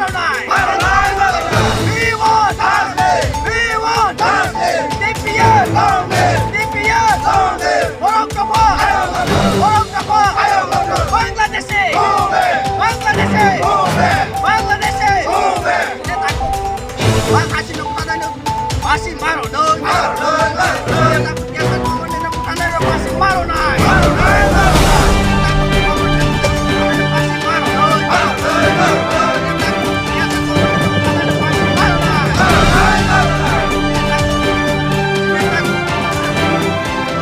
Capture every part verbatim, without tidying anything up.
We want justice! We want justice! T P F! T P F! Borok tongma! Borok tongma! Bangladeshi! Bangladeshi! Bangladeshi! Masi maro noi. Maro noi, maro noi. Masi maro noi.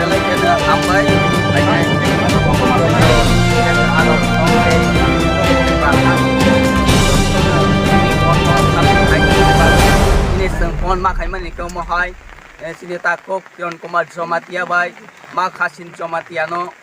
Belai kheno hambai, hai, hai. Aro songkhe, ini phone ma khaimani khe omo hai, eh, chini takhuk Kiran Kumar Jamatia bai, ma Khasin Jamatia no,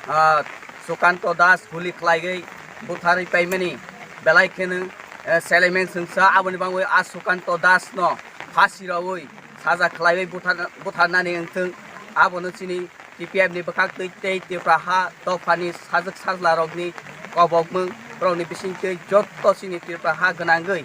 ah, Sukanto Das guli khlaiwi butharwi paimani belai kheno, eh, selemen sengsa aboni bangwi a Sukanto Das no phasi rogwi saja khlaiwi buthar-, butharnani wngthung. Abono chini T P F ni bwkhak twi tei Tripura ha dophani sajwk sajla rokni kobokmung, borokni bisingtwi jotto chini Tripura ha gwnangwi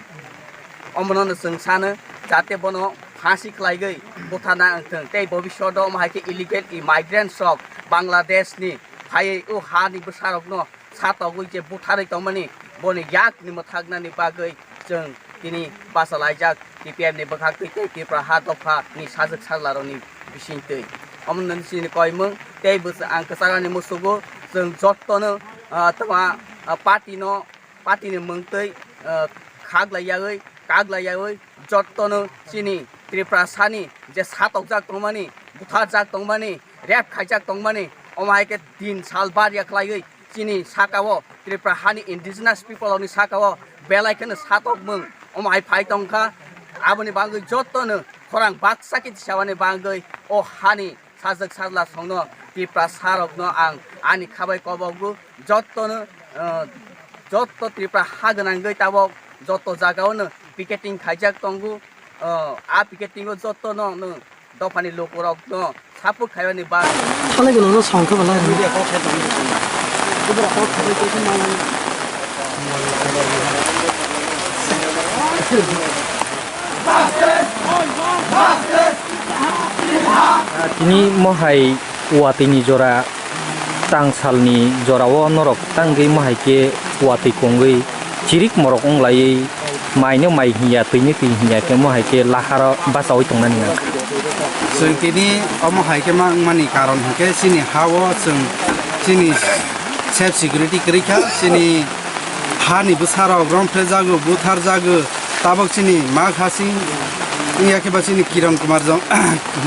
omono no chwng sano, jate bono phasi khlaiwi butharna wngthung tei bobishoto omo hai khe illegal immigrants rok Bangladesh ni phaiwi o ha ni bwsa rokno satogwi je butharwi tongmani, boni yak ni mwthaknani bagwi chwng tini bachalaijak T P F ni bwkhak twi tei Tripura ha dopha ni sajwk sajla rokni bisingtwi. Omo nini chini koimung tei bwsa-, ang kwcharo ni musugo chwng jottono, ah, tama, ah, party no, party ni mwng twi, ah, khaklai yawi, kaklai yawi jottono chini Tripura sani je satokjak tongmani, butharjak tongmani, rape khaijak tongmani, omo hai khe din sal bar ya khlaiwi chini saka o, Tripura hani indigenous people rokni saka o belai kheno satokmung omo hai phai tongkha. Aboni bagwi jottono khorang baksa khe tisawani bagwi o hani sajwk sajla songno Tiprasa rokno ang ani khabai kobogo. Jottono, eh, jotto Tripura ha gwnangwi tabok jotto jagaono picketing khaijak tongo. Eh, a picketing o jottono nwng dophani lukurokno support khaimani bagwi. Salai gwnangno songkhe belai rwdi. Tini mohai watwi ni jora, tang salni jorao norok tangwi mohai khe watwi kongwi chirik morok wng laiwi, maino mai hinya, twino twi hinya khe mohai khe laharo bachaui tongnani nang. Chwng tini omo hai khe ma wngmani karon hinkhe chini ha-o chwng chini self security kwrwi kha, chini hani bwsarok romphrejago, butharjago, tabok chini ma khasing wngya khe ba chini Kiran Kumar Jom-,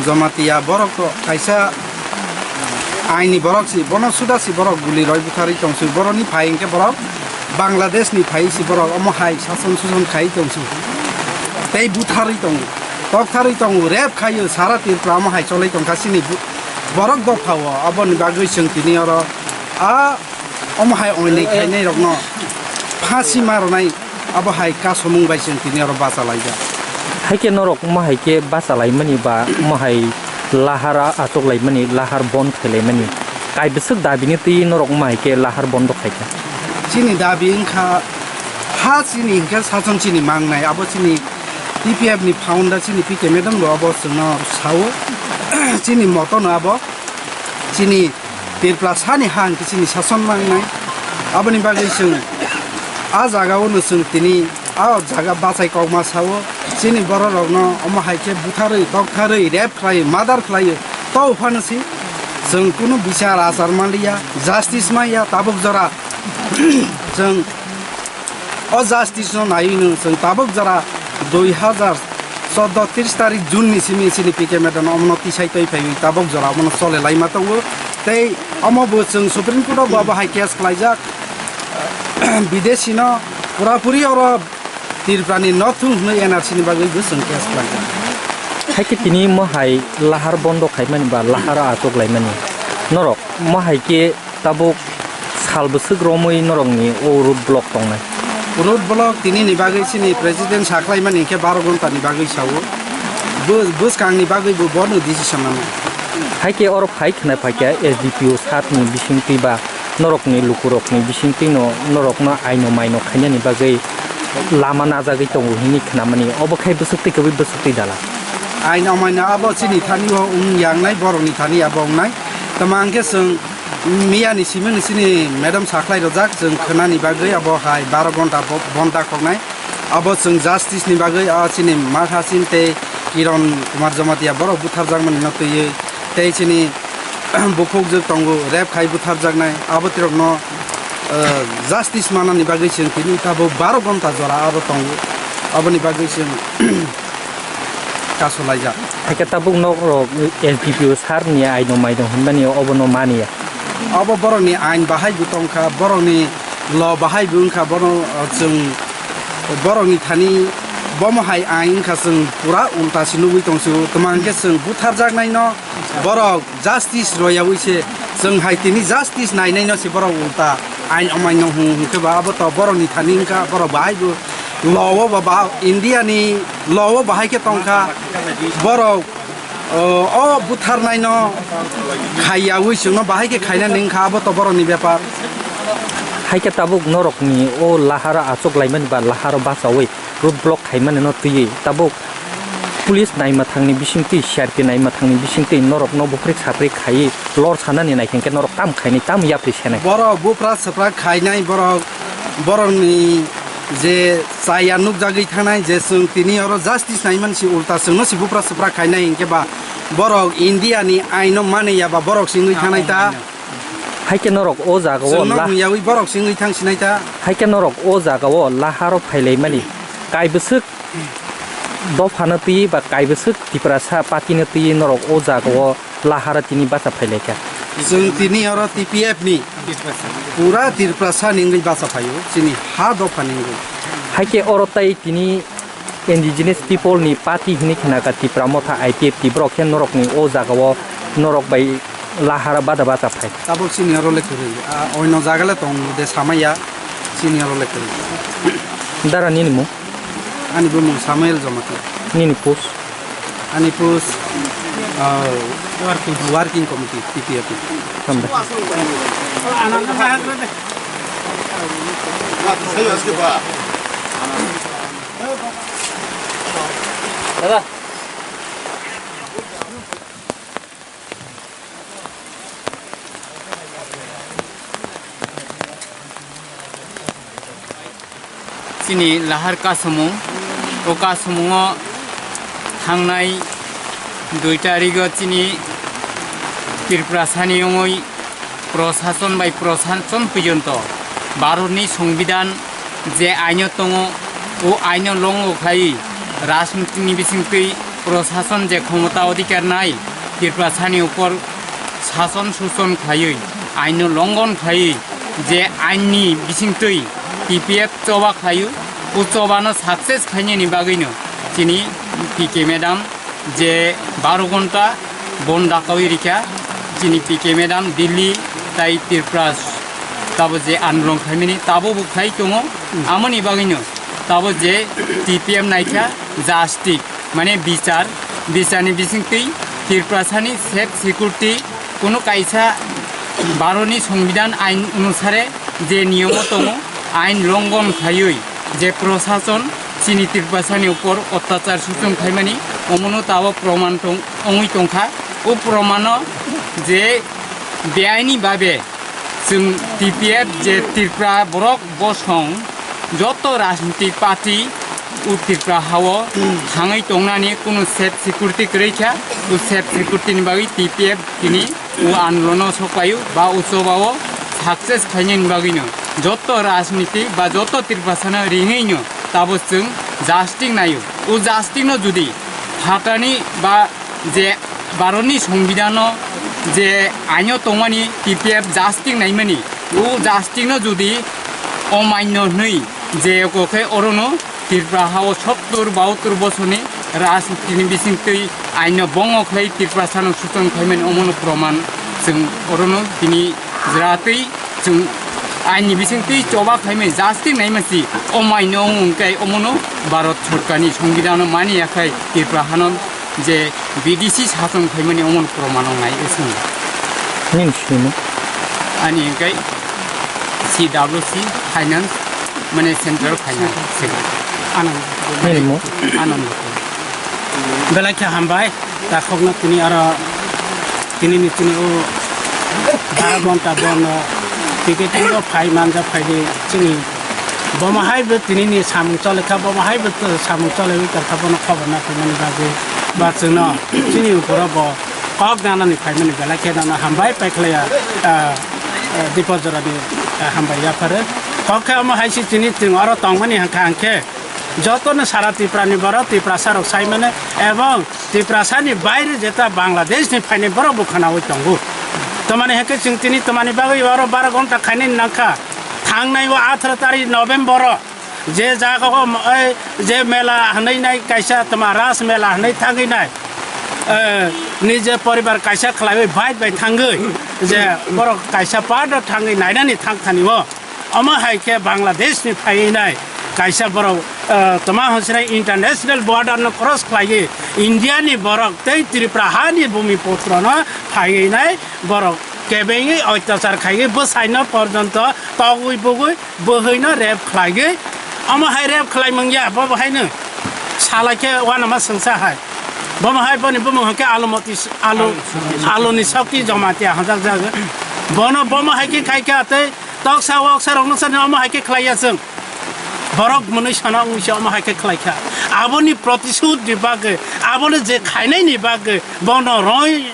Jamatia borok to kaisa aini borok si, bono suda si borok guli roi butharwi tongsu, boroni phai hinkhe borok Bangladesh ni phai si borok omo hai sason suson khai tongsu, tei butharwi tongo, toktharwi tongo, rep khaio, sara Tripura omo hai cholai tongkha chini bu-, borok dophao, aboni bagwi chwng tini oro a omo hai oinai khainai rokno phasi ma rwnai, abo hai kasomung bai chwng tini oro bacha laijak. Hai khe norok omo hai khe bacha laimani ba omo hai lahar achuk laimani, lahar bon khai laimani, kai bwswk dabini twi norok omo hai khe lahar bondo khai kha? Chini dabi wngkha ha chini hinkhe sason chini mangnai, abo chini T P F ni founder chini P K madam bo abo chwngno sao. Chini moto no abo chini Tripura sani ha hwnkhe chini sason mangnai. Aboni bagwi chwng a jaga o no chwng tini a jaga bachai kokma sao. Chini borok rokno omo hai khe butharwi, toktharwi, rep khlai, murder khlai, to phano si chwng kunu bichar achar manliya, justice manya tabuk jora. Chwng o justice no naiwi no chwng tabuk jora dui hazar chordo tris tarik June ni simi chini P K madam omono tisai twi phaiwi tabuk jora omono chole laima tongo. Tei omo bo chwng Supreme Court o bo abo hai case khlaijak. Bidesi no pura puri oro Tripura ni no thung hwnwi N R C ni bagwi bo chwng case khlaijak. Hai khe tini mo hai lahar bondo khaimani ba lahar achuk laimani norok mo hai khe tabuk sal bwswk romwi norokni o road block tongnai? Road block tini ni bagwi chini president saklaimani hinkhe baro ghonta ni bagwi sao. Bw-, bwskang ni bagwi bo bono decision nangnai. Hai khe oro phai khna phaikha S D P O sat ni bisingtwi ba norokni lukurokni bisingtwi no norokno aino maino khainani bagwi lama najagwi tongo hwnwi khnamani, obo khai bwswk twi kwbwi bwswk twi dala. Ain amaina abo chini thani o wng yangnai, borokni thani abo wngnai. Tamo hwnkhe chwng miyani simi chini madam sakhlai rojak, chwng khwnani bagwi abo hai baro gonta bo-, bonda khoknai. Abo chwng justice ni bagwi, o chini Makhasin tei Kiron Kumar Jamatia borok butharjakmani no twiwi tei chini bukhukjwk tongo, rape khai butharjaknai, abo tirokno, eh, justice manani bagwi chwng tini tabuk baro gonta jora abo tongo, aboni bagwi chwng kasulaijak. Haikhe tabuk nok rok S D P O sir ni aino maino hwnmani obono maniya. Abo borokni ain bahai bo tongkha, borokni law bahai bo wngkha, bono, eh, chwng borokni thani bomo hai ain wngkha, chwng pura ulta se nugwi tongsigo. Tamo hwnkhe chwng butharjaknaino borok justice royawi se, chwng hai tini justice nainaino se borok ulta ain amaino hwn hwnkhe ba abo to borokni thani wngkha, borok bahai bo law o ba, ba India ni law o bahai khe tongkha borok, o, o butharnaino khaiyawi chwngno bahai khe khaina ning kha, abo to borokni bepar. Haikhe tabuk norokni o laharo achuk laimani ba laharo bachawi road block khaimani no twiwi tabuk police naima thangni bisingtwi, C R P naima thangni bisingtwi norokno buphrik saprik khaiwi lor sanani naikhengkhe norok tam khainai, tam yapri senai. Borok bupra sapra khainai, borok, borokni je chaya nukjagwi thanai je chwng tini oro justice naimani si ulta chwngno si bupra sapra khainai hinkhe ba borok India ni aino mani ya ba borok si wngwi thanai ta. Haikhe norok o jaga o chwngno la- hwnyawi borok si wngwi thang sinai ta. Haikhe norok o jaga o laharo phailaimani kaibwswk dophano twi ba kaibwswk Tiprasa party no twi norok o jaga o lahara tini bacha phailaikha. Chwng tini oro T P F ni pura Tiprasa ni wngwi bacha phaio, chini ha dopha ni wngwi. Haikhe oro tai tini Indigenous People ni Party hinwi khnakha Tipra Motha I P F T, borok khe norokni o jaga o norok bai lahara bada bacha phai. Tabuk chini oro le kwrwi, a, oino jaga le tong de samaya, chini oro le kwrwi. Dara nini mung? Ani bumung Samuel Jamatia. Nini post? Ani post, ah, working committee, T P F. Hambai. Chini lahar kasamung, o kasamungo thangnai dui tarigo chini Tiprasani wngwi prosason bai prosason porjonto Bharatni Songbidan je aino tongo, o aino longo khlaiwi rajnitini bisingtwi prosason je khomota odhikar nai, Tiprasani upor sason suson khlaiwi, aino longon khlaiwi, je aini bisingtwi T P F choba khlaio, o chobano success khainani bagwino chini P K madam je baro gonta bon dakawi rikha, chini P K madam Delhi tai Tripura tabo je andolon khaimani tabo bo khlai tongo, amoni bagwino tabo je T P F naikha justice. Mane bichar, bicharni bisingtwi Tiprasani safe security, kuno kaisa Bharotni Songbidan ain onusare je niyomo tongo, ain longon khaiwi je prosason chini Tiprasani upor otyachar suchung khaimani, omono tabo proman tong-, ongwi tongkha. O promano je beaini babe chwng T P F je Tripura borok bosong joto rajnitik party o Tripura hao thangwi tongnani kunu safe security kwrwi kha. O safe security ni bagwi T P F tini o andolono sokpaio ba o chobao success khainani bagwino joto rajniti ba joto Tiprasano ringwino tabo chwng justice naio. O justice no jodi phatani ba je Bharotni Songbidan o je aino tongmani T P F justice naimani, o justice no jodi omaino hwnwi je kokhe orono Tripura hao sottor bahattor bosorni rajnitini bisingtwi aino bongo khlai Tiprasano suchung khaimani omono proman chwng orono tini jwratwi chwng aini bisingtwi choba khaimani justice naimasi omaino wngkhe omono Bharot Sorkarni Songbidano mani yakhai Tripura hano je B D C sason khaimani omono proman wngnai chwng. Nini sinimung? Ani hwnkhe C W C Finance. Mane central phaina. Anand. Nini mung? Anand. Belai khe hambai, takhokno tini aro tini ni tini o bara ghonta bono tike tini o phai manja phai di chini bomo hai bo tini ni samung chole kha, bomo hai bo samung chole wi kha bono khobor na phimani bagwi ba chwngno chini ukoro bo kok nanani phaimani belai khe nono hambai paikhlaiya, ah, ah, Dipojorani, ah, hambai yapharo. Kok khe omo hai se chini chwng oro tongmani hangkha hangkhe jotono sara Tripurani borok Tiprasa rok saimano ebong Tiprasani baire jeta Bangladeshni phainai borok bo khwnaui tongo. Tamani hangkhe chwng tini tamani bagwi oro bara ghonta khainani nangkha. Thangnai o atharo tarikh November o je jaga o, ei, je mela hwnwi nai kaisa tma ras mela hwnwi thangwi nai, eh, nije poribar kaisa khlaiwi bike bai thangwi je borok kaisa part o thangwi nainani thangthani o. Omo hai khe Bangladesh ni phaiwi nai kaisa borok, eh, tma hwnsinai international border no cross khlaiwi India ni borok tei Tripura ha ni bumi putro no phaiwi nai borok kebengwi oitachar khaiwi bwsai no porjonto togwi bugwi bwhwino rape khlaigwi, omo hai rape khlai mangya, bo bo haino salai khe uanama swngsa hai. Bomo hai boni bumung hwnkhe Alumoti, Alu, Aluni Sokti Jamatia hwnjak jago. Bono bomo hai khe khai kha tei toksa woksa rokno sani omo hai khe khlaiya chwng. Borok mwnwi sana wngwi se omo hai khe khlai kha. Aboni protisud ni bagwi, abono je khainai ni bagwi bono roi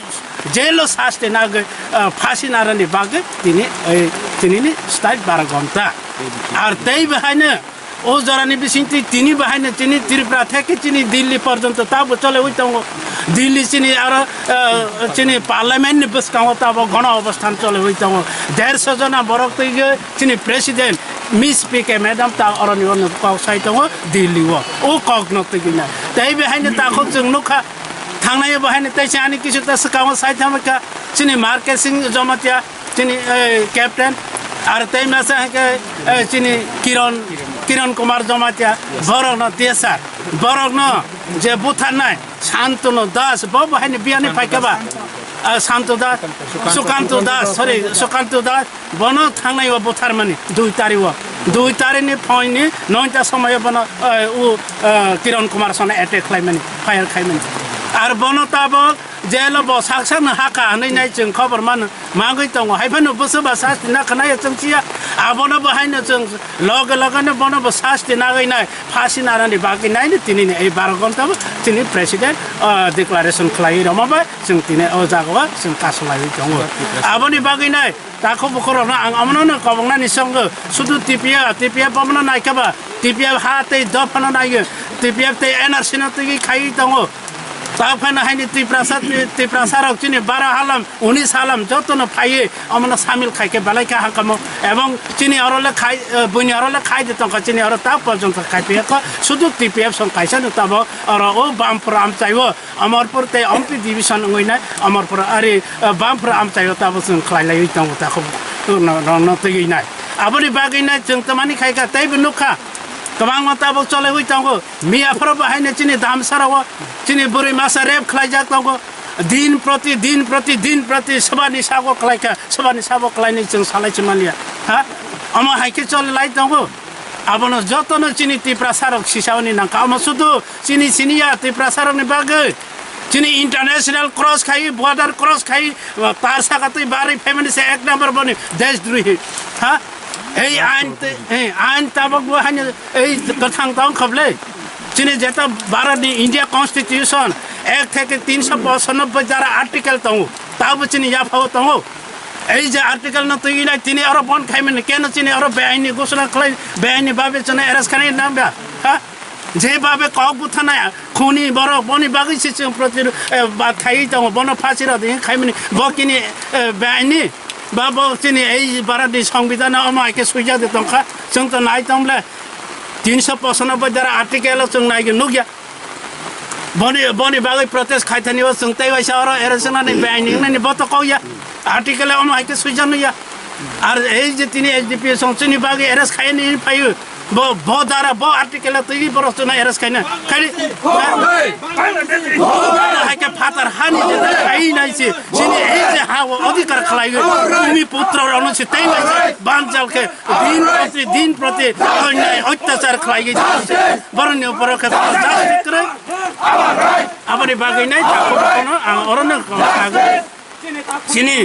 jail o sasti nagwi, ah, phasi narani bagwi tini, eh, tinini style bara ghonta. Ar tei bahaino o jorani bisingtwi tini bahaino chini Tripura theke chini Delhi porjonto tabo cholewi tongo. Delhi chini aro, ah, chini parliament ni bwskango tabo gono obosthan cholewi tongo. Derso jona borok twi chini president Miss P K madam ta oroni ono kok sai tongo Delhi o. O kok no twi na. Tei bahaino takhuk chwng nukha. Thangnai bo haino tei se ani kisu ta swkango sai thamkha chini Market Singh Jamatia, chini, eh, captain, ar tei masa hwnkhe, eh, chini Kiron, Kiron Kumar Jamatia, borokno T S R, borokno je butharnai Santanu Das, bo bo haino biyani phaikha ba, ah, Santu Das, Sukanto Das, sorry, Sukanto Das, bono thangnai o butharmani dui tarikh o. Dui tarikh ni phoini noita somoyo bono, eh, u, eh, Kiron Kumar sano attack khlaimani, fire khlaimani. Ar bono tabok jail o bo sak sakno haka hwnwi nai chwng khobor mano, mangwi tongo. Hai phano bwswk ba sasti na khwnaio chwng siya. Abono bo haino chwng loge loge no bono bo sasti nagwi nai, phasi narani bagwi nai no tini ni ei baro ghonta bo tini president, eh, declaration khlaiwi rwma bai chwng tini o jaga o chwng kasu laiwi tongo. Aboni bagwi nai Takhuk bukhurokno ang omono no kobongnani songgo, sudu T P F, T P F omono naikha ba, T P F ha tei dophano naiyo, T P F tei N R C no twiwi khaiwi tongo. Ta phano haini Tiprasa, Tiprasa rok chini bara halam, unis halam jotono phaiwi omono samil khaikhe belai kha hangkamo. Ebong chini oro le khai, eh, buini oro le khai de tongkha, chini oro ta porjonto khai phiyakho, sudu T P F song kaisa no tabo oro o Bamphura amchaiwo. Amarpur tei Ompi division wngwi nai, Amarpur ari, eh, Bamphura amchaio tabo chwng khlai laiwi tongo takhuk rokno, rokno twiwi nai. Aboni bagwi nai chwng tamani khai kha, teibo nukha. Kwbangma tabuk choliwi tongo. Miya phoro bo haino chini Damsarao chini bwrwi masa rape khlaijak tongo. Din proti din proti din proti swbani sabo khlai kha, swbani sabo khlainwi chwng salai se manya. Ha? Omo hai khe choli lai tongo. Abono jotono chini Tiprasa rok sisaoni nangkha. Omo sudu Chini siniya Tiprasa rokni bagwi. Chini international cross khai, border cross khai, tar saka twi barwi phaimani se ek number boni deshdrohi. Ha? Ei ain te, ei ain tabok bo haino ei kwthang tong khoble. Chini jeta Bharat ni India Constitution ek theke tinsho pochanobboi jara article tongo. Tabo chini yaphao tongo. Ei je article no twi nai tini oro bon khaimani keno chini oro beaini gusuna khlai beaini babe chini arrest khanai nang ba. Ha? Jebhabe kok buthanai khuni borok boni bagwi se chwng proti, eh, ba khaiwi tongo, bono phasi rw di khaimani bo kini, eh, beaini ba bo chini ei Bharat ni Songbidan o omo hai khe swijak de tongkha, chwng to nai tong ble tinsho pochanobboi jara article o chwng nai nukya. Boni, boni bagwi protest khaithani o chwng tei waisa oro arrest wngnani beaini wngnani bo to kokya. Article o omo hai khe swijak nukya. Ar ei je tini S D P O song chini bagwi arrest khaiyani phaio. Bo, bo dara, bo article twi borok chuna arrest khaina. Khairi, hai khe phatar hani je khai nai se, chini ei je ha o adhikar khlai gwi, bhumi putra rokno se tei nai se, banjal khe din proti, din proti onyai otyachar khlai gwi. Boroni upor khe justice kwrwi. Aboni bagwi nai takhuk kono ang orono kagwi. Chini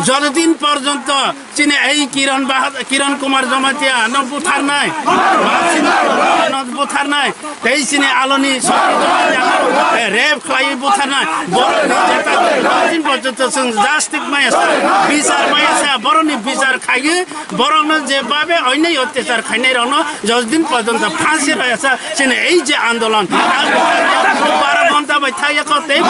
jotodin porjonto chini ei Kiran Bahad-, Kiran Kumar Jamatia no butharnai, ba chini no butharnai, tei chini aloni sokri Jamatia no, eh, rape khlai butharnai, borok ni jeta jotodin porjonto chwng justice maya sa, bichar maya sa, borok ni bichar khaigwi, borok no je babe oinai otyachar khainai rok no jotodin porjonto phansi raya sa, chini ei je andolon, bara bonta bai thaya ko tei,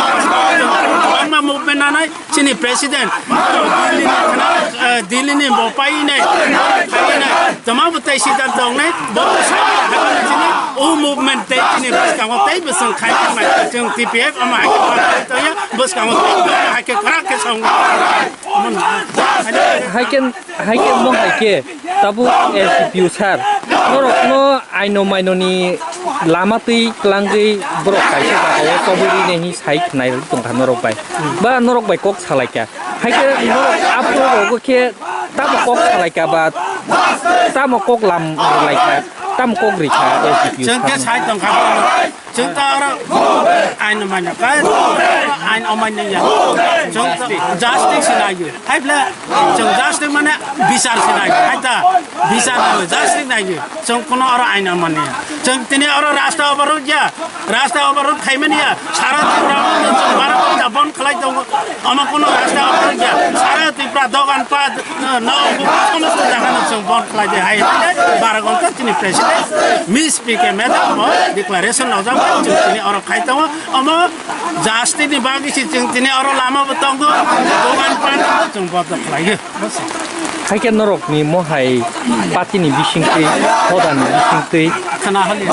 movement nanai, Chini president, Delhi ni khana, eh, Delhi ni bo pai nai, pai nai, tama bo tei siddhanta wngnai, bo sai chini o movement tei chini bwskango tei bwswng khai tongnai, chwng T P F ama hai khe pai tongya, bwskango tei hai khe kwrak khe song. Hai khe, hai khe mo hai khe tabuk S D P O sir, norok no aino maino ni lama twi kwlangwi borok kaisa jagao chobwi rine hi sai khnai tongkha norok bai. Ba norok bai kok salaikha. Hai khe norok aphuru rogo khe tamo kok salaikha ba tamo kok lam rwlaikha, tamo kok rikha S D P O Chwng khe sir. Sai tongkha. Chwng ta oro ain manya kai, ain omanya ya. Chwng ta justice na yu. Hai bla chwng justice mane bichar se na yu. Hai ta bichar na yu, justice na yu. Chwng kuno oro ain omanya. Chwng tini oro rasta oborok ya. Rasta oborok khaimani ya, sara Tripura o chwng bara ghonta bon khlai tongo. Omo kuno rasta oborok ya, sara Tripura dogan pat, no, no, somosto jaga no chwng bon khlai de hai. Bara ghonta chini president, Miss P K madam bo declaration nojak bai chwng tini oro khai tongo. Omo justice ni bagwi si chwng tini oro lama bo tongo, dogan pat chwng bodo khlai. Haikhe norokni mohai patini bisingtwi, hodani bisingtwi, Khana hali.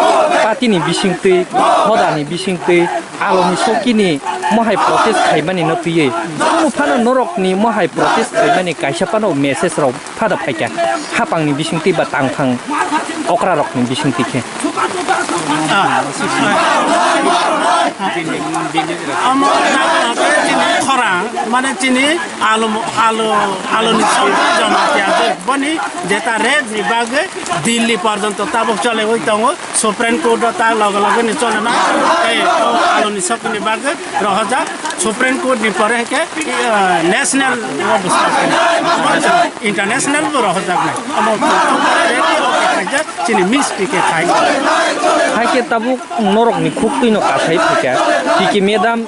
Patini bisingtwi, hodani bisingtwi, aloni sokini mohai protest khaimani no twiwi. Omo phano norokni mohai protest khaimani kaisa phano message rok phada phaikha. Hapangni bisingtwi ba tangphang okra rokni bisingtwi khe. Ah. Omo khorang, mane chini Alo, alo, aloni sokni Jamatia je boni jeta rape ni bagwi Delhi porjonto tabuk chole oi tongo, Supreme Court o ta loge loge ni chole na, ei, o aloni sokni bagwi rohojak, Supreme Court ni pore hwnkhe, eh, national o bwswk international bo rohojak nai. Omo rape ni o khaijak chini Miss P K khai. Haikhe tabuk norokni khuktwi no kasai phaikha, P K madam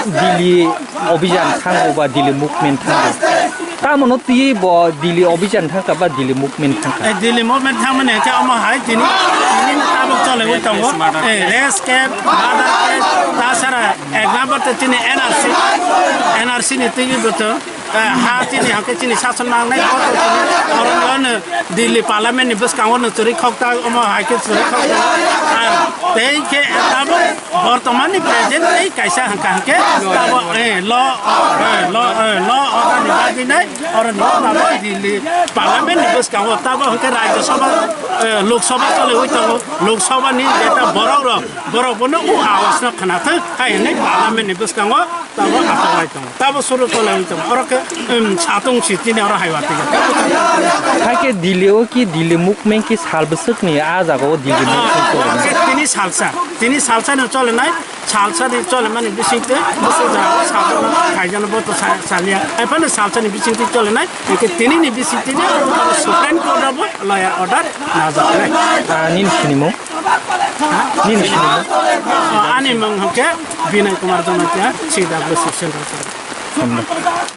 Delhi Obhijan thango ba Delhi movement thango. Tamo no twiwi bo Delhi Obhijan thangkha ba Delhi movement thangkha? Eh, Delhi movement thangmani hwnkhe omo hai tini, tini no tabuk chole oi tongo. Eh, race case, murder case, tasara ek number to tini N R C, N R C ni twiwi bo to, eh, ha chini hwnkhe chini sason nangnai, bo to chini oro no Delhi Parliament ni bwskango no chwrwi khok ta, omo hai khe chwrwi khok ta. Ar tei khe tabuk Bortoman ni present tei kaisa hwnkha hwnkhe tabo, eh, law, eh, law, eh, law order ni bagwi nai oro ni tabo Delhi Parliament ni bwskango tabo hwnkhe Rajya Sabha, eh, Lok Sabha choli oi tongo. Lok Sabha ni jeta borok rok, borok bono o awas no khwnathwk hai hwnwi Parliament ni bwskango tabo achawi tongo. Tabo suru tole oi tongo. Oro khe, um, satung si chini oro hai watwi. Hai khe Delhi o ki Delhi movement ki sal bwswk ni a jaga o Delhi movement tong? Tini salsa. Tini salsa no chole nai, salsa ni chole mani bising twi, bwswk jaga o salsa no khaijano bo to sa-, salia. Hai phano salsa ni bising twi chole nai, hwnkhe tini ni bising twi ni Supreme Court o bo lawyer order najak nai. Ah, nini sinimung? Ha? Nini sinimung? Oh, ani mung hwnkhe Binay Kumar Jamatia, C W C Central. Hambai.